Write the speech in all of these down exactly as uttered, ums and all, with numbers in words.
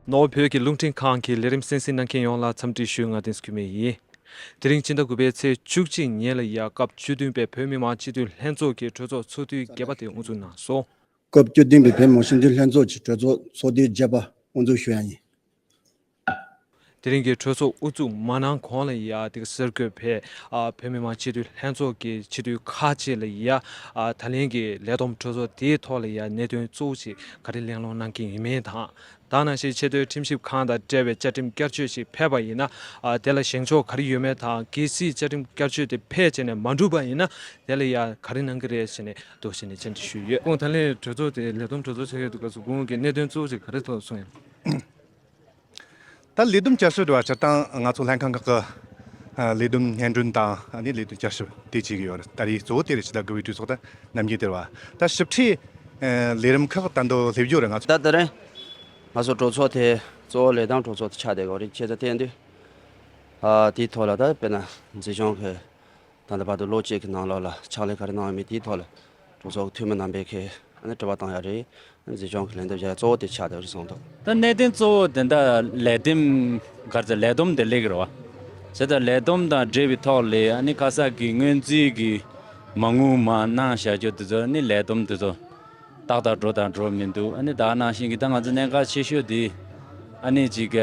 ནོར་བོད་ཀྱི་རླུང་འཕྲིན་ཁང་གི་ལས་རིམ་གསན་གཟིགས་གནང་མཁན་ཡོངས་ལ་འཚམས་འདྲི་ཞུ། ང་བསྟན་འཛིན་འགྱུར་མེད་ཡིན། དེ་རིང་ཕྱི་ཟླ་དགུ་པའི་ཚེས་བཅུ་གཅིག་ཉིན་ལ་ཡ་སྐབས་བཅུ་བདུན་པའི་བོད་མི་མང་སྤྱི་འཐུས་ལྷན་ཚོགས་ཀྱི་གྲོས་ཚོགས་ཚོགས་དུས་བརྒྱད་པ་དེ་དབུ་འཛུགས་གནང་སོང་། སྐབས་བཅུ་བདུན་པའི་བོད་མི་མང་སྤྱི་འཐུས་ལྷན་ཚོགས་ཀྱི་གྲོས་ཚོགས་ཚོགས་དུས་བརྒྱད་པ་དབུ་འཛུགས་ཞུ་ཡ་ཡིན། དེ་རིང་གི་གྲོས་ཚོགས་དབུ་འཛུགས་མ་གནང་གོང་ལ་ཡ་དེ་ག་གསར་འགོད་པས་ཨ་བོད་མི་མང་སྤྱི་འཐུས་ལྷན་ཚོགས་ཀྱི་སྤྱི་འཐུས་ཁག་ཅིག་ལ་ཡ་ཨ་ད་ལན་གྱི་ལས་བསྡོམས་གྲོས་ཚོགས་དེའི་ཐོག་ལ་ཡ་གནད་དོན་གཙོ་བོ་ཞིག་ག་རེ་གླེང་སློང་གནང་གི་ཡིན་མིན་དང་། ད་ནང་བཞིན་ཆེས་མཐོའི་ཁྲིམས་ཞིབ་ཁང་དང་འབྲེལ་བའི་བཅའ་ཁྲིམས་བསྐྱར་བཅོས་ཤིག་ཕེབས་པ་ཡིན་ན། ཨ་དེ་ལ་བཞེངས་ཕྱོགས་ག་རེ་ཡོད་མེད་དང་། གལ་སྲིད་བཅའ་ཁྲིམས་བསྐྱར་བཅོས་དེ་ཕེབས་བྱས་ནས་མ་འགྲུབ་པ་ཡིན་ན། དེ་ལ་ཡ་ག་རེ་གནང་གི་རེད་ཟེར་ནས་འདུག་ཟེར་ནས་བཅར་འདྲི་ཞུས་ཡོད། ཁོང་ད་ལན་གྲོས་ཚོགས་དེ་ལས་བསྡོམས་གྲོས་ཚོགས་ཆགས་ཡོད་འདུག་སྐབས་སུ་ཁོང་གིས་གནད་དོན་གཙོ་བོ་ཞིག་ག་རེ་ཐོག་གསུངས་ཡོད། ད་ལས་བསྡོམས་བསྐྱར་བཅོས་འདྲ་བ་སྤྱིར་བཏང་ང་ཚོ་ལྷན་ཁང་ཁག་གི་ལས་བསྡོམས་སྙན་སྒྲོན་དང་ཨ་ནི་ལས་དོན་བསྐྱར་ཞིབ་དེ་བྱེད་ཀྱི་ཡོད་རེད། ད་རེས་གཙོ་བོ་དེ་རེད། ཕྱི་ཟླ་དགུ་པའི་གྲོས་ཚོགས་ད་ནམ་རྒྱུན་དེ་རེད་བ། ད་ཞིབ་ཕྲའི་ལས་རིམ་ཁག་ད་དུང་སླེབས་རྒྱུ་རེད། ང་ཚོ་ད་དེ་རིང་ང་ཚོ་གྲོས་ཚོགས་དེ་གཙོ་བོ་ལས་བསྡོམས་གྲོས་ཚོགས་དེ་ཆགས་བསྡད་ཡོད་རེད། བྱས་ཙང་དེ་ཡིན་དུས་ཨ་དེའི་ཐོག་ལ་ད་དཔེར་ན་འཛིན་སྐྱོང་གི་ད་ལྟ་བར་དུ་ལོ་གཅིག་གི་ནང་ལོགས་ལ་ཕྱག་ལས་ག་རེ་གནང་ཡོད་མེད་དེའི་ཐོག་ལ་གྲོས་ཚོགས་ཀྱི་འཐུས་མི་རྣམ་པས་ཁས་ཨ་ནི་དྲི་བ་བཏང་ཡ་རེད། འཛིན་སྐྱོང་གི་ལན་འདེབས་བྱ་ཡ་གཙོ་བོ་དེ་ཆགས་བསྡད་རེད་གསུངས་འདུག་ད་གནད་དོན་གཙོ་བོ་དེ་འདྲ་ལས་བསྡོམས་ག་རེ་ཟེར་ལས་བསྡོམས་དེ་སླེབས་ཀྱི་རེད་བ། བྱས་ཙང་ལས་བསྡོམས་དང་འབྲེལ་བའི་ཐོག་ལ་ཨ་ནི་ཁ་ས་གི་སྔོན་རྩིས་ཀྱི་མ་དངུལ་མར་གནང་བཞག་རྒྱུ་དེ་ཚོ་ཨ་ནི་ལས་བསྡོམས་དེ་ཚོ་ཏག་ཏག་འགྲོ་དང་འགྲོ་མི་འདུག་ཨ་ནི་ད་ག་ནང་བཞིན་གྱི་ད་ང་ཚོ་གནད་འགག་ཆེ་ཤོས་དེ་ཨ་ནི་ཅིག་ག་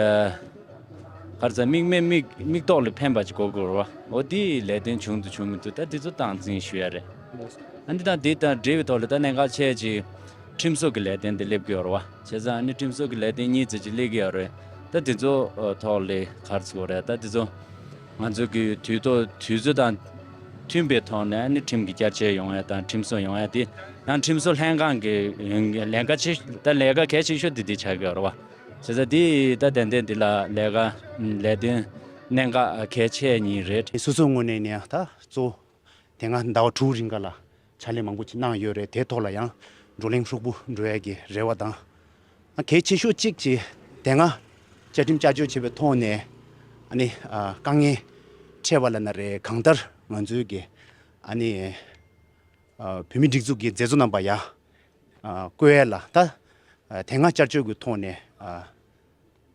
རེ་ཟེར་མིག་སྨན་མིག་མིག་ཏོག་ལ་ཕན་པ་ཅིག་དགོས་ཀྱི་རེད་བ། འོ་དེ་ལས་དོན་བྱུང་འདུག་བྱུང་མི་འདུག་ད་དེ་ཚོ་སྟངས་འཛིན་ཞུ་ཡ་རེད། ཨ་ནི་ད་དེ་དང་འབྲེལ་བའི་ཐོག་ལ་ད་གནད་འགག་ཆེ་ཅིག་ཁྲིམས་བཟོ་གི་ལས་དོན་དེ་སླེབས་ཀྱི་ཡོད་རེད་བ། བྱས་ཙང་ཨ་ནི་ཁྲིམས་བཟོ་གི་ལས་དོན་གཉིས་ཙམ་ཅིག་སླེབས་ཀྱི་ཡོད་རེད། ད་དེ་ཚོ་ཐོག་ལ་ག་རེ་ཟེར་དགོས་རེད། ད་དེ་ཚོ་ང་ཚོ་གི་དུས་ཐོག་དུས་ཚོད་དང་མཐུན་པའི་ཐོག་ནས་ཨ་ནི་ཁྲིམས་ཀྱི་བསྐྱར་བཅོས་ཡོང་ཡ་དང་ཁྲིམས་བཟོ་ཡོང་ཡ་དེ་ཡང་ཁྲིམས་བཟོ་ལྷན་ཁང་གི་ལས་ཀ་ཆེ་ད་ལས་ཀ་གལ་ཆེ་ཤོས་དེ་དེ་ཆགས་ཀྱི་ཡོད་རེད་བ། བྱས་ཙང་དེ་ད་ཏན་ཏན་འདི་ལ་ལས་ཀ་ལས་དོན་གནད་འགག་གལ་ཆེ་གཉིས་རེད། སོ་སོའི་ངོས་ནས་ནི་ད་གཙོ་བོ་དེ་སྔ་ཟླ་བ་དྲུག་རིང་ག་ལ་ཕྱག་ལས་མང་པོ་ཅིག་གནང་ཡོད་རེད། དེ་ཐོག་ལ་ཡང་བགྲོ་གླེང་ཧྲུག་པོ་འགྲོ་ཡ་གི་རེ་བ་དང་། ཨ་གལ་ཆེ་ཤོས་གཅིག་ཅིག་དེ་སྔ་བཅའ་ཁྲིམས་བསྐྱར་བཅོས་བྱས་པའི་ཐོག་ནས་ཨ་ནི་ཨ་དཀའ་ངལ་འཕྲད་པ་ལབ་ན་རེད། གང་ལྟར་ང་ཚོའི་གི་ཨ་ནི་ཨ་བོད་མིའི་སྒྲིག་འཛུགས་ཀྱི་མཛད་གཙོ་རྣམ་པ་ཡ་ཨ་བསྐོ་ཡ་ལ་ད་ཨ་དེ་སྔ་བསྐྱར་བཅོས་ཀྱི་ཐོག་ནས་ཨ་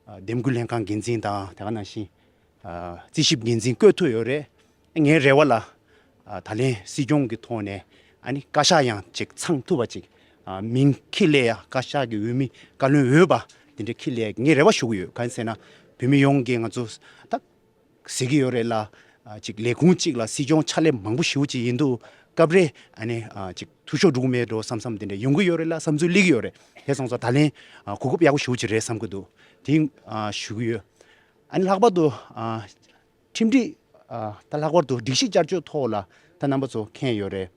ཨ་འདེམས་བསྐོ་ལྷན་ཁང་འགན་འཛིན་དང་དེ་ག་ནང་བཞིན་ཨ་རྩིས་ཞིབ་འགན་འཛིན་བསྐོས་ཐུབ་ཡོད་རེད། ངའི་རེ་བ་ལ་ཨ་ད་ལན་སྲིད་སྐྱོང་གི་ཐོག་ནས་ཨ་ནི་བཀའ་ཤག་ཡང་ཅིག་ཚང་ཐུབ་པ་ཅིག་ཨ་མིང་ཁྱེར་སླེབས་ཡ། བཀའ་ཤག་གི་འོས་མི་བཀའ་བློན་འོས་པ་དེ་འདྲ་ཁྱེར་སླེབས་ཡ་ངས་རེ་བ་ཞུ་གི་ཡོད། གང་ཡིན་ཟེར་ན་བོད་མི་ཡོངས་ཀྱིས་ང་ཚོ་ད་གཟིགས་ཀྱི་ཡོད་རེད་ལ། ཨ་ཅིག་ལས་ཁུངས་གཅིག་ལ་སྲིད་སྐྱོང་ཕྱག་ལས་མང་པོ་ཞེ་པོ་ཅིག་ཡིན་དུས་སྐབས་རེ་ཨ་ནི་ཨ་ཅིག་འཐུས་ཤོར་འགྲོ་གི་མེད་འགྲོ་བསམ་བསམ་དེ་འདྲ་ཡོང་གི་ཡོད་རེད་ལ། བསམ་ཚུལ་སླེབས་ཀྱི་ཡོད་རེད། དེ་སོང་ཙང་ད་ལན་ཨ་གོ་སྐབས་ཡག་པོ་ཞེ་པོ་ཅིག་རེད་བསམ་གྱི་འདུག་དེ་ཨ་ཞུ་གི་ཡོད། ཨ་ནི་ལྷག་པར་དུ་ཨ་ཁྲིམས་སྒྲིག་ཨ་ད་ལྷག་པར་དུ་སྒྲིག་གཞི་བསྐྱར་བཅོས་ཐོག་ལ་ད་རྣམ་པ་ཚོ་མཁྱེན་ཡོད་རེད།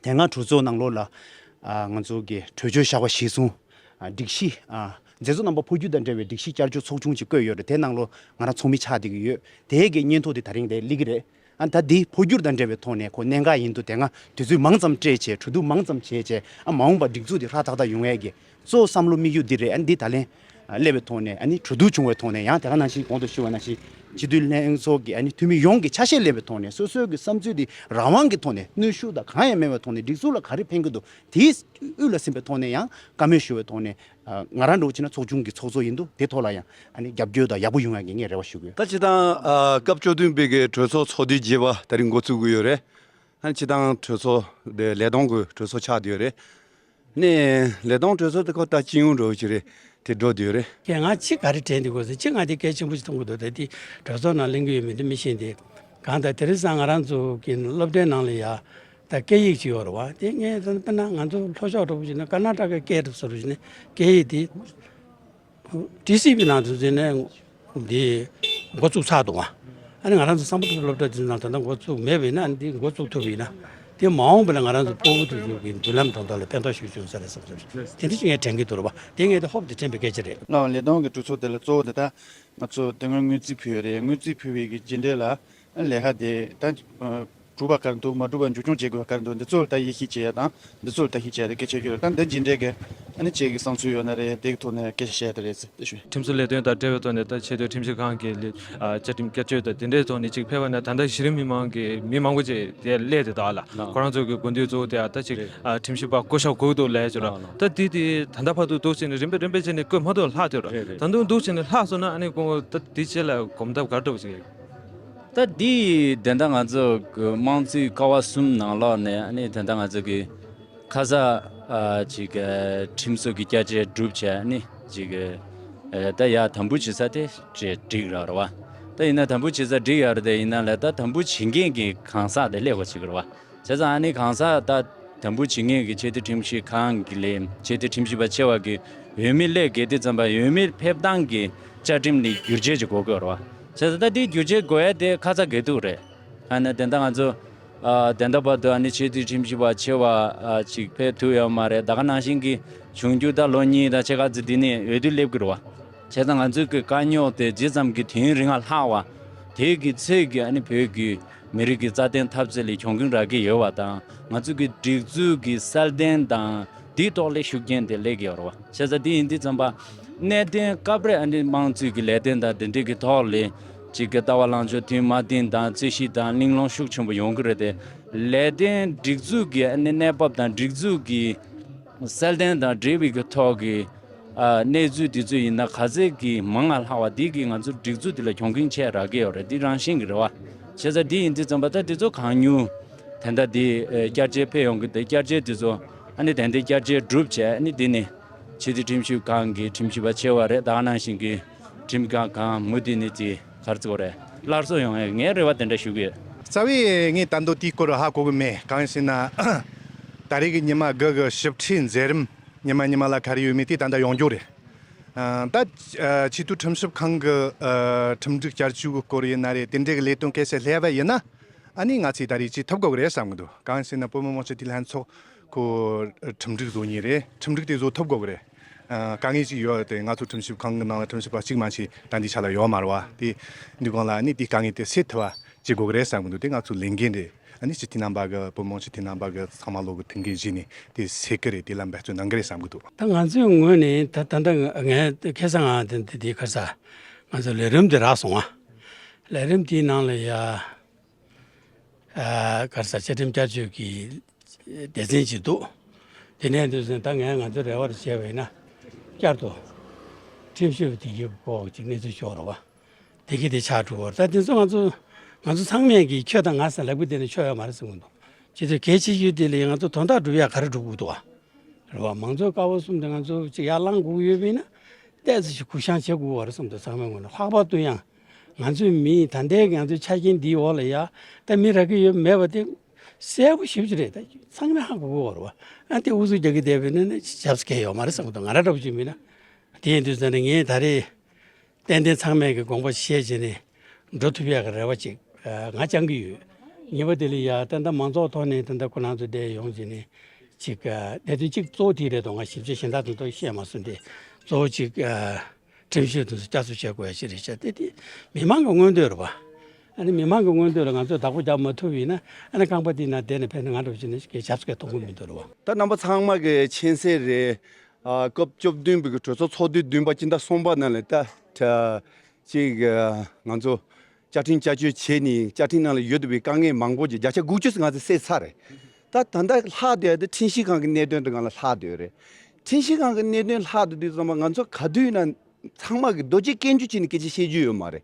དེ་སྔ་གྲོས་ཚོགས་ནང་ལོགས་ལ་ཨ་ང་ཚོ་གི་གྲོས་ཆོད་བཞག་པ་གཞིར་བཟུང་ཨ་སྒྲིག་གཞི་ཨ་མཛད་གཙོ་རྣམ་པ་འཕོ་འགྱུར་དང་འབྲེལ་བའི་སྒྲིག་གཞི་བསྐྱར་བཅོས་ཚོགས་ཆུང་ཅིག་བསྐོས་ཡོད་རེད། དེ་ནང་ལོགས་ང་རང་ཚོགས་མི་ཆགས་བསྡད་ཀྱི་ཡོད། དེའི་གི་སྙན་ཐོ་དེ་ད་རིང་དེ་སླེབས་ཀྱི་རེད། ཨ་ད་འདི་འཕོ་འགྱུར་དང་འབྲེལ་བའི་ཐོག་ནས་ཁོ་གནད་འགག་ཡིན་དུས་དེ་སྔ་དུས་ཚོད་མང་ཙམ་སྤྲད་བྱས་གྲོས་བསྡུར་མང་ཙམ་བྱས་བྱས་ཨ་མ་འོངས་པ་སྒྲིག་འཛུགས་འདི་ཧྲག་ཐག་ཐག་ཡོང་ཡས་ཀྱི་གཙོ་བོ་བསམ་བློ་དམིགས་ཡུལ་འདི་རེད། ཨ་འདི་ད་ལན་སླེབས་པའི་ཐོག་ནས་ཨ་ནི་གྲོས་བསྡུར་བྱུང་བའི་ཐོག་ནས་ཡང་དེ་ག་ནང་བཞིན་གོང་དུ་ཞུས་པ་ནང་བཞིན་སྤྱི་འཐུས་ལྷན་ཚོགས་ཀྱི་ཨ་ནི་འཐུས་མི་ཡོངས་ཀྱི་ཆ་ཤས་སླེབས་པའི་ཐོག་ནས་སོ་སོའི་གི་བསམ་ཚུལ་འདི་རང་དབང་གི་ཐོག་ནས་གནོན་ཤུགས་དང་གང་ཡང་མེད་པའི་ཐོག་ནས་སྒྲིག་འཛུགས་ལ་ག་རེ་ཕན་གྱི་འདུག་དེའི་དབུས་ལ་ཟིན་པའི་ཐོག་ནས་ཡང་བཀའ་མོལ་ཞུ་བའི་ཐོག་ནས་ང་རང་འདྲ་བོ་བྱས་ན་ཚོགས་ཆུང་གི་ཚོགས་གཙོ་ཡིན་དུས་དེ་ཐོག་ལ་ཡང་ཨ་ནི་རྒྱབ་སྐྱོར་དང་ཡག་པོ་ཡོང་ཡག་གི་ངས་རེ་བ་ཞུ་གི་ཡོད། ད་སྤྱིར་བཏང་ཨ་སྐབས་བཅུ་བདུན་པའི་གི་གྲོས་ཚོགས་ཚོགས་དུས་བརྒྱད་པ་ད་རིང་འགོ་བཙུགས་ཀྱི་ཡོད་རེད། ཨ་ནི་སྤྱིར་བཏང་གྲོས་ཚོགས་དེ་ལས་བསྡོམས་ཀྱི་གྲོས་ཚོགས་ཆགས་བསྡད་ཡོད་རེད། ནས་ལས་བསྡོམས་གྲོས་ཚོགས་དེ་ཁོ་ད་སྤྱི་ཡོངས་འགྲོ་གི་རེད། དེ་འགྲོ་བསྡད་ཡོད་རེད། ཀྱེ་ང་ཕྱི་ག་རེ་དྲན་འདུག་གོ་ཟེར། ཕྱི་ང་དེ་གལ་ཆེན་པོ་ཞིག་མཐོང་གི་འདུག་ད་དེ་གྲོས་ཚོགས་ནང་གླེང་གི་ཡོད་མེད་དེ་མི་ཤེས་ཏེ། གང་ལྟར་དེ་རིང་སང་ང་རང་ཚོ་གི་སློབ་གྲྭའི་ནང་ལ་ཡ་ད་སྐད་ཡིག་ཅིག་ཡོད་རེད་བ། དེ་ངས་ད་དཔེར་ན་ང་ཚོ་ལྷོ་ཕྱོགས་འདྲ་བོ་ཞིག་ན་ཀར་ནཱ་ཊ་ཀའི་སྐད་འདྲ་བོ་བཟོ་འདྲ་ཞིག་ན་སྐད་ཡིག་དེ་ཊི་སི་བི་ནང་དུ་འཛུལ་ནས་འདི་འགོ་བཙུགས་ཚར་འདུག་བ། ཨ་ནི་ང་རང་ཚོ་སམ་བྷོ་ཊ་སློབ་གྲྭ་འདི་ནང་ད་ལྟ་འགོ་བཙུགས་མེད་པ་ཡིན་ན་འདི་འགོ་བཙུགས་ཐུབ་པ་ཡིན་ན། དེ་མ་འོངས་པ་ལ་ང་རང་ཚོ་ཕྲུ་གུ་དེ་ཚོ་གི་མདུན་ལམ་དོན་དག་ལ་ཕན་ཐོགས་ཤུགས་ཆེ་ཡོང་ས་རེད་བསམ་སོང་། དེ་འདྲ་ཅིག་ངས་དྲན་གྱི་འདུག་རེད་བ། དེ་ངས་དེ་ཧོབ་དེ་དྲན་པའི་སྐད་ཆ་རེད། ལའང་ལས་བསྡོམས་ཀྱི་གྲོས་ཚོགས་དེ་ལ་གཙོ་བོ་དེ་ད་ང་ཚོ་དེ་སྔོན་སྔོན་རྩིས་ཕུལ་ཡོད་རེད། སྔོན་རྩིས་ཕུལ་བའི་གི་རྗེས་འབྲས་ལ་ལས་ཀ་དེ་ད་གྲུབ་པ་ག་རེ་འདུག་མ་གྲུབ་པ་མཇུག་སྐྱོང་བྱེད་དགོས་པ་ག་རེ་འདུག་འདི་ཚོ་ལ་ད་ཡིད་ཆེས་བྱེད་ཡ་དང་འདི་ཚོ་ལ་ད་ཡིད་ཆེས་བྱེད་ཡ་དེ་གལ་ཆེ་ཤོས་རེད། ད་འདི་རྗེས་འབྲས་ཀྱི་ ཨ་ནི་ཁྱེད་ཀྱི་བསམ་ཚུལ་ཡོད་ན་རེད། དེ་གི་ཐོག་ནས་སྐད་ཆ་བཤད་ཡ་དེ་རེད་ཟེར་དེ་ཞུ། ཁྲིམས་བཟོ་ལས་དོན་དང་འབྲེལ་བའི་ཐོག་ནས་ད་ཆེས་མཐོའི་ཁྲིམས་ཞིབ་ཁང་གི་ལས་ཨ་བཅའ་ཁྲིམས་བསྐྱར་བཅོས་དང་དེ་འདྲའི་ཐོག་ནས་ཅིག་ཕེབས་པ་ན་ད་ལྟ་གཞི་རིམ་མི་མང་གི་མི་མང་པོ་ཅིག་དེ་སླེབས་དེ་དག་ལ། ལགས། ཁོ་རང་ཚོ་གི་དགོངས་དོན་གཙོ་བོ་དེ་ཨ་ད་ཅིག་རེད། ཨ་ཁྲིམས་ཞིབ་པ་བསྐོ་བཞག་དགོས་འདུག་ལས་བྱོས་ར། ལགས་ལགས། ད་དེ་དེ་ད་ལྟ་བར་དུ་འདུག་བྱས་ནས་རིམ་པས་རིམ་པས་བྱས་ནས་བསྐོས་མ་ཐུབ་ལྷག་དེ་ར། རེད་རེད། ད་དུང་འདུག་བྱས་ནས་ལྷག་སོང་ན་ཨ་ནི་ཁོང་ད་དེ་ཆེད་ལ་གོམ་སྟབས་ག་འདྲ་བྱེད། ད་འདི་དེ་འདྲ་ང་ཚོ་གི་དམངས་གཙོའི་ཀ་བ་གསུམ་ནང་ལོགས་ནས་ཨ་ནི་དེ་འདྲ་ང་ཚོ་གི་ཁ་ས་ཨ་ཅིག་ཨ་ཁྲིམས་བཟོ་གི་བསྐྱར་བཅོས་གྲུབ་བྱས་ཨ་ནི་ཅིག་ཨ་ད་ཡ་དམ་འབུལ་བྱེད་ས་དེ་ཅིག་འགྲིག་ར་ར་བ། ད་ཡིན་ན་དམ་འབུལ་བྱེད་ས་འགྲིག་ཡ་ར་དེ་ཡིན་ན་ལས་ད་དམ་འབུལ་བྱེད་མཁན་གྱི་གང་ཟག་དེ་སླེབས་དགོས་ཅིག་ར་བ། བྱས་ཙང་ཨ་ནི་གང་ཟག་ད་དམ་འབུལ་བྱེད་མཁན་གྱི་ཆེས་མཐོའི་ཁྲིམས་ཞིབ་ཁང་གི་ལས་ཆེས་མཐོའི་ཁྲིམས་ཞིབ་པ་ཆེ་བ་གི་འོས་མི་སླེབས་དགོས་དུས་ཙམ་པ་འོས་མི་ཕེབས་སྟངས་ཀྱི་བཅའ་ཁྲིམས་ལ་བསྒྱུར་བཅོས་ཅིག་དགོས་ཀྱི་ཡོད་རེད་བ། བྱས་ཙང་ད་འདི་བསྒྱུར་བཅོས་དགོས་ཡ་དེ་ཁ་ཚ་དགོས་གཏུགས་རེད། ཨ་ནི་དེ་འདྲ་ང་ཚོ་ཨ་དེ་འདྲ་བར་དུ་ཨ་ནི་ཆེས་མཐོའི་ཁྲིམས་ཞིབ་པ་ཆེ་བ་ཨ་ཅིག་ཕེབས་ཐུབ་ཡོད་མ་རེད། ད་ག་ནང་བཞིན་གྱི་འབྱུང་འགྱུར་ད་ལོ་གཉིས་དང་ཕྱེད་ཀ་ཙམ་འདི་ནས་འོས་བསྡུ་སླེབས་ཀྱི་རེད་བ། བྱས་ཙང་ང་ཚོའི་གི་དཀའ་རྙོག་དེ་ཇི་ཙམ་གྱི་དུས་ཡུན་རིང་ང་ལྷག་བ་དེ་གི་ཚོད་ཀྱི་ཨ་ནི་བོད་ཀྱི་མི་རིགས་ཀྱི་རྩ་དོན་འཐབ་རྩོད་ལ་གྱོང་གུན་རག་གི་ཡོད་པ་དང་། ང་ཚོ་གི་སྒྲིག་འཛུགས་ཀྱི་གསལ་སྟོན་དང་དེའི་ཐོག་ལ་ཤུགས་རྐྱེན་དེ་སླེབས་ཀྱི་ཡོད་རེད་བ། བྱས་ཙང་དེ་ཡིན་དུས་ཙམ་པ་གནད་དོན་སྐབས་རེ་ཨ་ནི་དམངས་གཙོའི་གི་ལས་དོན་དང་དེ་འདྲའི་གི་ཐོག་ལ་ཅིག་གི་ལྟ་བ་ལངས་ཕྱོགས་མཐུན་མ་མཐུན་དང་རྩོད་གཞི་དང་གླེང་སློང་ཤུགས་ཆེན་པོ་ཡོང་གི་རེད་དེ། ལས་དོན་སྒྲིག་འཛུགས་ཀྱི་ཨ་ནི་གནས་བབ་དང་སྒྲིག་འཛུགས་ཀྱི་གསལ་སྟོན་དང་འབྲེལ་བའི་གི་ཐོག་གི་ཨ་གནས་ཚུལ་དེ་ཚོ་ཡིན་ན་ག་ཚད་ཀྱི་མང་ང་ལྷག་པ་དེ་གི་ང་ཚོ་སྒྲིག་འཛུགས་དེ་ལ་གྱོང་གུན་ཆེ་རག་གི་ཡོད་རེད། དེ་རང་བཞིན་གྱི་རེད་བ། བྱས་ཙང་དེ་ཡིན་དུས་ཙམ་པ་ད་དེ་ཚོ་གང་མྱུར་དེ་འདྲ་དེ་ཨ་བསྐྱར་བཅོས་ཕེབས་ཡོང་གི་དེ་བསྐྱར་བཅོས་དེ་ཚོ་ཨ་ནི་དེ་འདྲའི་བསྐྱར་བཅོས་གྲུབ་བྱས་ཨ་ནི་དེ་ནི་ཆེས་མཐོའི་ཁྲིམས་ཞིབ་ཁང་གི་ཁྲིམས་ཞིབ་པ་ཆེ་བ་རེད། ད་ག་ནང་བཞིན་གྱི་ཁྲིམས་ཁང་གང་མུ་མཐུད་ནས་དེ་ག་རེ་ཟེར་དགོས་རེད། སླར་གསོ་ཡོང་ཡས་ངས་རེ་བ་དེ་འདྲ་ཞུ་གི་ཡོད། རྩ་བའི་ངས་ད་དུང་དེའི་སྐོར་ཧ་གོ་གི་མེད། གང་ཡིན་ཟེར་ན། ད་རེས་ཀྱི་ཉི་མ་དགུ་གི་ཞིབ་ཕྲའི་མཛད་རིམ་ཉི་མ་ཉི་མ་ལ་ག་རེ་ཡོད་མེད་དེ་ད་ལྟ་ཡོང་རྒྱུ་རེད། ཨ་ད་ཨ་ཆེས་མཐོའི་ཁྲིམས་ཞིབ་ཁང་གི་ཨ་ཁྲིམས་སྒྲིག་བསྐྱར་བཅོས་ཀྱི་སྐོར་ཡིན་ན་རེད། དེ་འདྲའི་གི་ལས་དོན་གལ་ཆེ་སླེབས་པ་ཡིན་ན། ཨ་ནི་ང་ཚོས་ད་རེས་ཅིག་ཐུབ་དགོས་ཀྱི་རེད་བསམ་གྱི་འདུག་གང་ཡིན་ཟེར་ན་བོད་མི་མང་སྤྱི་འཐུས་ལྷན་ཚོགས་ཁོ་ཁྲིམས་སྒྲིག་བཟོ་མཁན་རེད། ཁྲིམས་སྒྲིག་དེ་བཟོ་ཐུབ་དགོས་ཀྱི་རེད། ཨ་དཀའ་ངལ་ཅིག་ཡོད་དེ། ང་ཚོ་ཁྲིམས་ཞིབ་ཁང་གི་ནང་ལ་ཁྲིམས་ཞིབ་པ་གཅིག་མ་གཏོགས་ད་འདི་ཆ་ལ་ཡོད་མ་རེད་བ། དེ་འདི་སྒང་ལ་ཨ་ནི་དེ་དཀའ་ངལ་དེ་སེལ་ཐུབ་པ་བྱེད་དགོས་ཀྱི་རེད་བསམ་གྱི་འདུག་དེ་ང་ཚོ་ལས་འགན་རེད། ཨ་ནི་སྤྱི་འཐུས་རྣམ་པ་གི་བོད་མི་མང་སྤྱི་འཐུས་རྣམ་པ་གི་ཚང་མ་བློ་གི་མཐུན་རྐྱེན་བྱས་ནས་དེ་སེལ་གྱི་རེད། དེ་ལ་འབད་བརྩོན་གནང་གི་རེད་བསམ་གྱི་འདུག་ད་ང་ཚོའི་ངོས་ནས་ད་ད་ལྟ་ང་ཁ་སང་ང་དེ་དེ་དེ་ཁ་ས་ང་ཚོ་ལས་རིམ་དེ་རག་སོང་བ། ལས་རིམ་དེའི་ནང་ལ་ཡ། ཨ་ག་རེ་ཟེར། བཅའ་ཁྲིམས་བསྐྱར་བཅོས་ཀྱི་སྡེ་ཚན་ཅིག་འདུག་དེ་ནས་འདུག་ཟེར་ན་ད་ངས་ང་ཚོ་རེ་བ་རེ་བྱས་པ་ཡིན་ན་བསྐྱར་དུ་ཁྲིམས་ཞིབ་དེ་གི་སྐོར་ཅིག་གནས་ཚུལ་ཤོད་རོགས་པ། དེ་གི་དེ་ཆགས་འགྲོ་བར། ད་དེ་ཚོ་ང་ཚོ་ང་ཚོ་ཚང་མས་ཀྱི་ཁྱོད་དང་ང་ཟེར་ལབ་གི་བསྡད་ན་ཆོག་ཡོད་མ་རེད་བསམ་གྱི་འདུག་ཅི་ཚོད་གལ་ཆེ་ཤོས་དེ་ལ་ང་ཚོ་དོན་དག་སྒྲུབ་ཡག་ག་རེ་སྒྲུབ་དགོས་འདུག་བ། རེད་བ། མང་གཙོའི་ཀ་བ་གསུམ་དེ་ང་ཚོ་ཅིག་ཡར་བསླང་དགོས་ཀྱི་ཡོད་པ་ཡིན་ན། ཏོག་ཙམ་ཞིག་གུ་བཤངས་བྱེད་དགོས་པ་རེད་བསམ་འདུག་ཚང་མའི་ངོས་ནས་ལྷག་པར་དུ་ཡང་ང་ཚོའི་མི་ད་ལྟའི་ང་ཚོའི་ཆ་རྐྱེན་འདིའི་འོག་ལ་ཡ་ད་མི་རག་གི་ཡོད་མེད་པ་དེ་གསལ་པོ་ཞེ་པོ་ཅིག་རེད། ད་ཚང་མས་ཧ་གོ་གི་ཡོད་རེད་བ། ཨ་དེ་ཨུ་ཚུགས་རྒྱག་གི་བསྡད་པ་ཡིན་ན་ཆབ་སྲིད་གལ་ཡོད་མ་རེད་བསམ་གི་འདུག་ང་རང་འདྲ་པོ་ཅིག་མིན་ན། དེ་ཡིན་དུས་ཙང་ནས་ངས་ད་རེས་ཏན་ཏན་ཚང་མས་ཀྱི་དགོངས་པ་བཞེས་བྱས་ནས་འགྲོ་ཐུབ་ཡག་གི་རེ་བ་ཅིག་ང་བཅངས་ཀྱི་ཡོད། གཉིས་པ་དེ་ལ་ཡ་ད་ལྟ་མང་ཚོགས་ཐོག་ནས་ད་ལྟ་ཁོ་རང་ཚོ་བསྡད་ཡོང་བྱས་ནས་ཅིག་གནད་དོན་གཅིག་གཙོ་བོ་དེ་རེད་དོ། ང་ཞིབ་དཔྱད་གཞན་དག་དོན་དག་བཤད་མ་སོང་སྟེ། གཙོ་བོ་གཅིག་ཁྲིམས་ཞིབ་དེ་ཚོ་བསྐྱར་གསོ་བྱེད་དགོས་ཡ་ཅིག་རེད་ཤག་དེ་དེ་མི་མང་གི་མངོན་འདོད་རེད་པ། ཨ་ནི་མི་མང་གི་མངོན་འདོད་ལ་ང་ཚོས་བདག་པོ་རྒྱག་མ་ཐུབ་པ་ཡིན་ན་ཨ་ནི་རྐང་པ་དེའི་ནང་བསྡད་ནས་ཕེབས་ན་ང་འདྲ་པོ་བྱས་ནས་ཞིག་གི་ཞབས་སྐད་གཏོང་གི་མི་འདུག་རེད་པ། ད་རྣམ་པ་ཚང་མ་གི་མཁྱེན་གསལ་རེད། ཨ་སྐབས་བཅུ་བདུན་པའི་གི་གྲོས་ཚོགས་ཚོགས་དུས་བདུན་པ་སྤྱི་ཟླ་གསུམ་པ་ནང་ལ་ད་ད་ཅིག་ང་ཚོ་བཅའ་ཁྲིམས་བསྐྱར་བཅོས་བྱས་ནས་བཅའ་ཁྲིམས་ནང་ལ་ཡོད་བསྡད་པའི་དཀའ་ངལ་མང་པོ་ཅིག་བརྒྱ་ཆ་དགུ་བཅུ་ང་ཚོས་སེལ་ཚར་རེད། ད་ད་ལྟ་ལྷག་བསྡད་ཡ་དེ་ཁྲིམས་ཞིབ་ཁང་གི་གནད་དོན་དེ་སྒང་ལ་ལྷག་བསྡད་ཡོད་རེད། ཁྲིམས་ཞིབ་ཁང་གི་གནད་དོན་ལྷག་བསྡད་དུས་ཙམ་པ་ང་ཚོ་ག་དུས་ཡིན་ན་ཚང་མ་གི་རྡོ་རྗེ་སྐྱོན་བརྗོད་བྱས་ནས་སྐད་ཆ་བཤད་རྒྱུ་ཡོད་མ་རེད།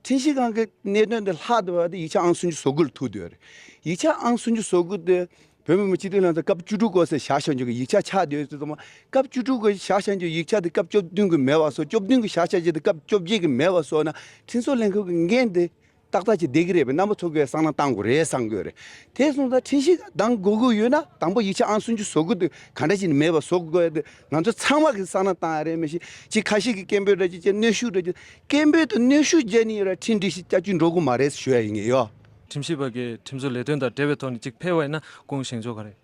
ཁྲིམས་ཞིབ་ཁང་གི་གནད་དོན་དེ་ལྷག་བསྡད་པ་དེ་ཡིག་ཆ་ཨང་སུམ་ཅུ་སོ་དགུ་ལ་ཐུག་བསྡད་ཡོད་རེད། ཡིག་ཆ་ཨང་སུམ་ཅུ་སོ་དགུ་དེ་བོད་མི་མང་སྤྱི་འཐུས་ལྷན་ཚོགས་སྐབས་བཅུ་དྲུག་སྐབས་སུ་བཞག་བཞག་རྒྱུ་གི་ཡིག་ཆ་ཆགས་བསྡད་ཡོད་ཙང་། སྐབས་བཅུ་དྲུག་སྐབས་བཞག་བཞག་རྒྱུ་ཡིག་ཆ་དེ་སྐབས་བཅུ་བདུན་གི་མེད་པ་བཟོ། བཅུ་བདུན་གི་བཞག་བཞག་རྒྱུ་དེ་སྐབས་བཅོ་བརྒྱད་གི་མེད་པ་བཟོ་ན་ཁྲིམས་བཟོ་ལྷན་ཁང་གི་འགན་དེ་ཏག་ཏག་ཅིག་བསྡད་ཀྱི་རེད་པས། རྣམ་པ་ཚོ་གིས་བསམ་བློ་བཏང་དགོས་རེད་བསམ་གྱི་ཡོད་རེད། དེ་སོང་ཙང་ཁྲིམས་ཞིབ་དང་དགོས་ཀྱི་ཡོད་ན་དང་པོ་ཡིག་ཆ་ཨང་སུམ་ཅུ་སོ་དགུ་དེ་ག་འདྲ་ཞིག་ནས་མེད་པ་བཟོ་དགོས་དེ་ང་ཚོ་ཚང་མ་གིས་བསམ་བློ་བཏང་ཡ་རེད། མི་ཤེས་ཅིག་ཁ་ཤས་ཀྱིས་སྐད་འབོད་རེ་བྱེད་ཅིག་གནོན་ཤུགས་རེ་བྱེད། སྐད་འབོད་དང་གནོན་ཤུགས་བརྒྱབ་ནས་ཡོད་ར་ཁྲིམས་སྒྲིག་གཞི་བསྐྱར་བཅོས་འགྲོ་གི་མ་རེད་ཟེར་ཞུ་ཡ་ཡིན་ངེས་ཡོད། ཁྲིམས་ཞིབ་པ་གིས་ཁྲིམས་བཟོ་ལས་དོན་དང་འབྲེལ་བའི་ཐོག་ནས་ཅིག་ཕེབས་པ་ཡིན་ན་ཁོང་བཞེངས་ཕྱོགས་ག་རེ།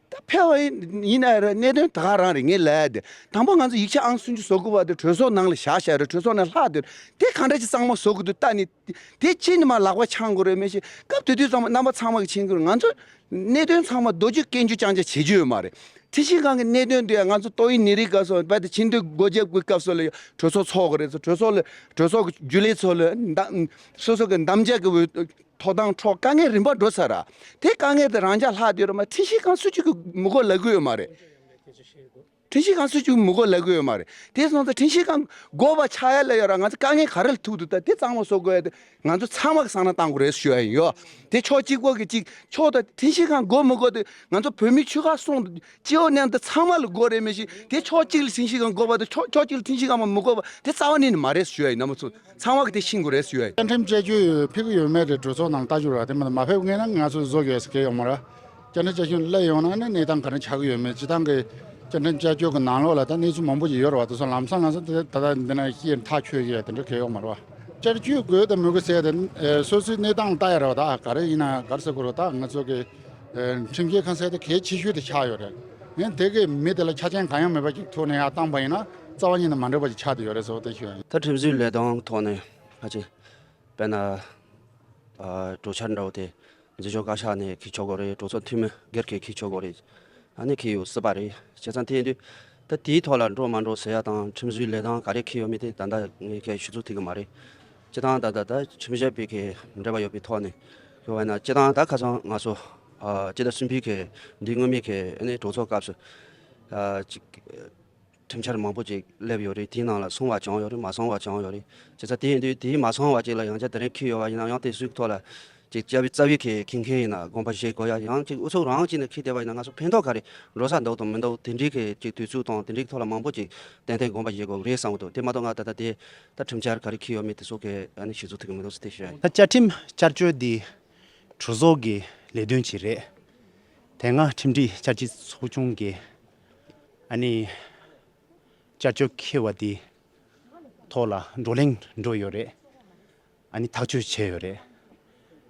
ད་ཕེབས་པ་ཡིན་ན་ར་གནད་དོན་ད་ག་རང་རེད། ངས་ལབ་ཡ་དེ་དང་པོ་ང་ཚོ་ཡིག་ཆ་ཨང་སུམ་ཅུ་སོ་དགུ་པ་དེ་གྲོས་ཚོགས་ནང་ལ་བཞག་བཞག་རེད། གྲོས་ཚོགས་ནང་ལྷག་བསྡད་རེད། དེ་ག་འདྲ་ཅིག་གཙང་མ་བཟོ་དགོས་འདུག་ལྟ་ནས་དེ་ཕྱིན་ནས་མར་ལག་པ་འཆང་དགོས་རེད། མི་ཤེས་སྐབས་དེ་དུས་ཙམ་པ་རྣམ་པ་ཚང་མ་གིས་མཁྱེན་གྱི་རེད། ང་ཚོ་གནད་དོན་ཚང་མ་རྡོ་རྗེ་སྐྱོན་བརྗོད་རྐྱང་རྐྱང་བྱེད་རྒྱུ་ཡོད་མ་རེད། ཁྲིམས་ཞིབ་ཁང་གི་གནད་དོན་དེ་ང་ཚོ་ཏོག་དབྱིབས་ནད་རིགས་སྐབས་སུ་རྦད་དེ་ཆིངས་དོན་སྒོ་འབྱེད་ཀྱི་སྐབས་སུ་ལ་གྲོས་ཚོགས་ཚོགས་ཀྱི་རེད། གྲོས་ཚོགས་ལ་གྲོས་ཚོགས་ཀྱི་རྒྱུན་ལས་ཚོ་ལ་འདམ་སོ་སོ་གི་འདམ་འཇག་གི་འོས་ཐོབ་ཐང་འཕྲོག་དཀའ་ངལ་རིམ་པ་འགྲོ་ཚར་ར། དེ་དཀའ་ངལ་དེ་རང་འཇགས་ལྷག་བསྡད་ཡོད་རེད་མ། ཁྲིམས་ཞིབ་ཁང་སུ་གཅིག་གིས་མི་དགོས་ལབ་ཀྱི་ཡོད་མ་རེད། ཁྲིམས་ཞིབ་ཁང་སུ་གཅིག་མི་དགོས་ལབ་ཀྱི་ཡོད་མ་རེད། དེ་སོང་ཙང་ཁྲིམས་ཞིབ་ཁང་དགོས་པ་ཆགས་ཡ་ལ་ཡོད་ར། ང་ཚོ་དཀའ་ངལ་ག་རེ་ལ་ཐུག་འདུག་ད་དེ་གཙང་མ་བཟོ་དགོས་ཡ་དེ་ང་ཚོ་ཚང་མ་གི་བསམ་བློ་བཏང་དགོས་རེད་ཞུ་ཡ་ཡིན་ཡོ། དེ་ཕྱོགས་གཅིག་པོ་གི་གཅིག་ཕྱོགས་དང་ཁྲིམས་ཞིབ་ཁང་དགོས་མི་དགོས་དེ་ང་ཚོ་བོད་མི་ཆོལ་ཁ་གསུམ་སྤྱི་འོག་མཉམ་དུ་ཚང་མ་ལ་དགོས་རེད། མི་ཤེས་དེ་ཕྱོགས་གཅིག་ལ་ཁྲིམས་ཞིབ་ཁང་དགོས་པ་དང་ཕྱོགས་ཕྱོགས་གཅིག་ལ་ཁྲིམས་ཞིབ་ཁང་མ་མི་དགོས་པ་དེ་རྩ་བ་ནས་ནི་མ་རེད་ཞུ་ཡ་ཡིན། རྣམ་པ་ཚོ་ཚང་མ་གི་དེ་ཤེས་དགོས་རེད་ཞུ་ཡ་ཡིན། བཅའ་ཁྲིམས་བཅའ་བརྒྱུད་ཕུལ་གི་ཡོད་མེད་དེ་གྲོས་ཚོགས་ནང་ལྟ་རྒྱུ་ར། དེ་མ་མ་ཕེབས་ངེས་ན་ང་ཚོ་བཟོ་དགོས་ཟེར་གི་ཡོད་མ་ར། བཅའ་ཁྲིམས་བཅའ་བརྒྱུད་སླེབས་ཡོང་ན་ནི་གནས་སྟངས་ག་རེ་ཆགས་ཀྱི་ཡོད་མེད། སྤྱི་བཏང་གི་བཅའ་ཁྲིམས་བཅའ་བརྒྱུད་ཀྱི་ནང་ལོགས་ལ་ད་གནས་ཚུལ་མང་པོ་ཞིག་ཡོད་རེད་བ། དེ་ཚོ་ལམ་སང་ལམ་སང་དེ་ད་ལྟ་འདི་ན་ཤེས་ཐག་ཆོད་ཀྱི་དེ་འདྲ་གི་ཡོད་མ་རེད་བ། བཅའ་བརྒྱུད་དགོས་དང་མི་དགོས་ཟེར་དེ་སོ་སོའི་གནས་སྟངས་ལ་ལྟ་ཡ་རེད་བ། ད་ག་རེ་ཡིན་ན་ག་རེ་ཟེར་དགོས་རེད། ད་ང་ཚོ་གི་ཁྲིམས་ཞིབ་ཁང་ཟེར་དེ་གལ་ཆེ་ཤོས་དེ་ཆགས་ཡོད་རེད། ཡང་དེ་གི་མི་དེ་ལ་ཆ་རྐྱེན་གང་ཡང་མེད་པ་ཅིག་ཐོག་ནས་ཡར་བཏང་པ་ཡིན་ན་རྩ་བ་ཉིད་ནས་མ་འགྲིག་པ་ཅིག་ཆགས་བསྡད་ཡོད་རེད་ཟེར་བ་དེ་ཞུ་ཡ་ཡིན། ད་ཁྲིམས་བཟོའི་ལས་དོན་ཐོག་ནས་ཕལ་ཆེར་དཔེར་ན། ཨ། གྲོས་འཆར་འདྲ་བོ་དེ་འཛིན་སྐྱོང་བཀའ་ཤག་ནས་འཁྱེར་ཆོག་གི་རེད། གྲོས་ཚོགས་འཐུས་མི་སྒེར་གྱིས་འཁྱེར་ཆོག་གི་རེད། ཨ་ནི་འཁྱེར་ཡོང་སྲིད་པ་རེད། བྱས་ཙང་དེ་ཡིན་དུས་ད་དེའི་ཐོག་ལ་འགྲོ་མ་འགྲོ་ཟེར་ཡ་དང་ཁྲིམས་བཟོའི་ལས་དོན་ག་རེ་འཁྱེར་ཡོད་མེད་དེ་ད་ལྟ་ངས་ཁྱེད་ཞུ་ཚུལ་ཐིག་གི་མ་རེད། སྤྱིར་བཏང་ད་ད་ད་ཁྲིམས་ཞིབ་པའི་གི་འབྲེལ་བ་ཡོད་པའི་ཐོག་ནས་ཡོད་པ་ན། སྤྱིར་བཏང་ད་ཁ་སང་ང་ཚོ་ཨ་སྤྱི་ཟླ་གསུམ་པའི་གི་འདི་སྔོན་མའི་གི་ཨ་ནི་གྲོས་ཚོགས་སྐབས་སུ་ཨ་ཅིག་ཁྲིམས་འཆར་མང་པོ་ཅིག་སླེབས་ཡོད་རེད། དེའི་ནང་ལ་སོང་བ་ཀྱང་ཡོད་རེད། མ་སོང་བ་ཀྱང་ཡོད་རེད། བྱས་ཙང་དེ་ཡིན་དུས་དེའི་མ་སོང་བ་ཅིག་ལ་ཡང་བསྐྱར་དེ་རིང་འཁྱེར་ཡོད་པ་ཡིན་ན་ཡང་དེ་ཚོའི་ཐོག་ལ་ཅིག་བཅའ་བའི་རྩ་བའི་གི་འཁྱེར་མཁན་ཡིན་ན་དགོངས་པ་བཞེས་དགོས་ཡ། ཡང་ཅིག་ཨུ་ཚུགས་རང་ཅིག་ནས་འཁྱེར་བསྡད་པ་ཡིན་ན་ང་ཚོ་ཕན་ཐོགས་ག་རེ་འགྲོ་ས་འདུག་དང་མི་འདུག་དེ་འདྲའི་གི་ཅིག་དུས་ཚོད་དང་དེ་འདྲའི་ཐོག་ལ་མང་པོ་ཅིག་ཏན་ཏན་དགོངས་པ་བཞེས་དགོས་རེད་བསམ་གི་འདུག་དེ་མ་གཏོགས་ང་ད་ལྟ་དེ་ད་ཁྲིམས་འཆར་ག་རེ་འཁྱེར་ཡོད་མེད་དེ་ཚོ་གི་ཨ་ནི་ཞུ་ཚུལ་ཐིག་གི་མི་འདུག་ཟེར་དེ་ཞུ་ཡ་ཡིན། ད་བཅའ་ཁྲིམས་བསྐྱར་བཅོས་འདི་གྲོས་ཚོགས་ཀྱི་ལས་དོན་ཅིག་རེད། དེ་སྔ་ཁྲིམས་སྒྲིག་བསྐྱར་བཅོས་ཚོགས་ཆུང་གིས་ཨ་ནི་བསྐྱར་བཅོས་འཁྱེར་བ་དེ་ཐོག་ལ་བགྲོ་གླེང་འགྲོ་ཡོད་རེད། ཨ་ནི་ཐག་གཅོད་བྱས་ཡོད་རེད།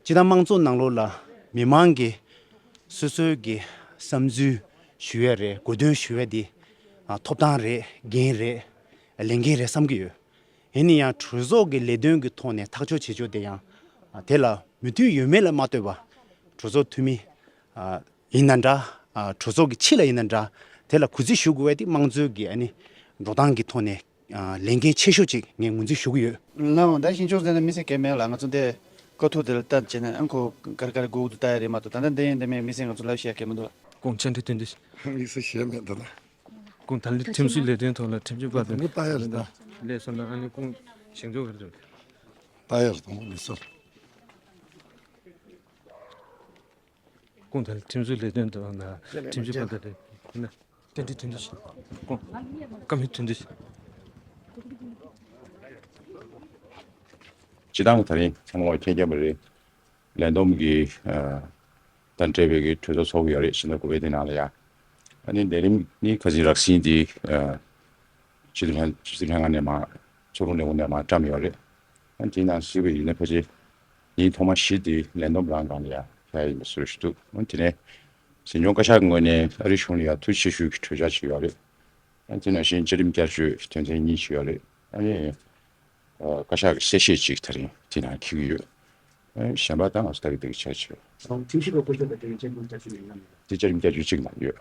སྤྱིར་བཏང་དམངས་གཙོ་ནང་ལོགས་ལ་མི་མང་གིས་སོ་སོའི་གི་བསམ་ཚུལ་ཞུ་ཡས་རེད། དགོས་འདུན་ཞུ་ཡས་དེ་ཨ་ཐོབ་ཐང་རེད། འགན་རེད། ལས་འགན་རེད་བསམ་གྱི་ཡོད། ཡིན་ན་ཡང་གྲོས་ཚོགས་ཀྱི་ལས་དོན་གྱི་ཐོག་ནས་ཐག་གཅོད་བྱེད་ཕྱོགས་དེ་ཡང་ཨ་དེ་ལ་མོས་མཐུན་ཡོད་མེད་ལ་མ་ལྟོས་པ། གྲོས་ཚོགས་འཐུས་མི་ཨ་ཡིན་ན་འདྲ། ཨ་གྲོས་ཚོགས་ཀྱི་ཕྱི་ལ་ཡིན་ན་འདྲ། དེ་ལ་གུས་བརྩི་ཞུ་དགོས་པ་དེ་དམངས་གཙོའི་གི་ཨ་ནི་འགྲོ་སྟངས་ཀྱི་ཐོག་ནས་ཨ་ལས་འགན་ཆེ་ཤོས་ཅིག་ངས་ངོས་འཛིན་ཞུ་གི་ཡོད། ལགས་འོང་། ད་ཤིན་ཅང་ཟེར་ན་མི་ཚེ་གལ་མེད་ལ། ང་ཚོ་འདི་དཀའ་ཐུབ་དེ་ལ་ལྟ་བྱས་ན་ཨ་ཁོ་ག་རེ་ག་རེ་དགོས་འདུག་ལྟ་ཡ་རེད་མ་གཏོགས། ད་ལྟ་འདི་ཡིན་འདི་མིན་མི་ཚེ་ང་ཚོ་ལབ་བཤད་གལ་མི་འདུག་ལགས། ཁོང་བཅར་འདྲི་དོན་འདི། དམིགས་བསལ་བཤད་མེད་ད་ལྟ། ཁོང་ད་ལྟ་ཁྲིམས་བཟོའི་ལས་དོན་ཐོག་ལ་ཁྲིམས་ཞིབ་པ་དང་ལྟ་ཡ་རེད་ད། ལས་སོང་ན་ཨ་ནི་ཁོང་ཞིང་ཚོགས་ག་རེ་རེད། ལྟ་ཡ་རེད་དང་མི་སོར། ཁོང་ད་ལྟ་ཁྲིམས་བཟོའི་ལས་དོན་ཐོག་ལ་ཁྲིམས་ཞིབ་པ་དང་ལྟ་ཡ་རེད། བསྟན་འགྲོའི་དོན་དུ་ཞིག་སྐོང་། བཀའ་མོལ་དོན་དུ་ཞིག་སྤྱི་བཏང་གི་ད་རིང་ཚང་མ་མཁྱེན་མཁྱེན་པ་རེད། ལས་བསྡོམས་ཀྱི་ཨ་དང་འབྲེལ་བའི་གི་གྲོས་ཚོགས་ཚོགས་ཀྱི་ཡོད་རེད། ཕྱི་ཟླ་དགུ་པའི་དེ་ནང་ལ་ཡ། ཨ་ནི་ལས་རིམ་ནི་ཁ་སང་རགས་ཟིན་དེ་ཨ་སྤྱི་འཐུས་ལྷན་སྤྱི་འཐུས་ལྷན་ཁང་ནས་མར་ཚོགས་དྲུང་ལས་ཁུངས་ནས་མར་བཀྲམ་ཡོད་རེད། ཨ་དེ་ནང་གཟིགས་པ་ཡིན་ན་ཕལ་ཆེར་ཉིན་ཐོག་མ་བཞི་དེ་ལས་བསྡོམས་རང་སྒང་ལ་ཡ་ཕེབས་ཡིན་པ་བཟོ་ཞིག་འདུག་ཨ་དེ་ནས་འཛིན་སྐྱོང་བཀའ་ཤག་གི་ངོས་ནས་ཨ་རིའི་གཞུང་ལ་ཡ་ཐུགས་རྗེ་ཆེ་ཞུ་གི་གྲོས་འཆར་ཅིག་ཡོད་རེད། ཨ་དེ་ནང་བཞིན་བཅའ་ཁྲིམས་བསྐྱར་བཅོས་དོན་ཚན་གཉིས་ཅིག་ཡོད་རེད། ཨ་ནི་ཨ་བཀའ་ཤག་གི་གསལ་བཤད་ཅིག་ད་རིང་དེ་ནང་འཁྱེར་གྱི་ཡོད། ཨ་གཞན་པ་ད་ང་ཚོ་ལྟ་གི་ལྟ་གི་ཆ་ཆེ། ཁྲིམས་ཞིབ་པ་སྐུ་ཞབས་དང་དེ་བཅའ་ཁྲིམས་བསྐྱར་བཅོས་ཡིན་ནམ་མེད་ན། དེ་བཅའ་ཁྲིམས་བསྐྱར་བཅོས་གཅིག་ནང་ཡོད།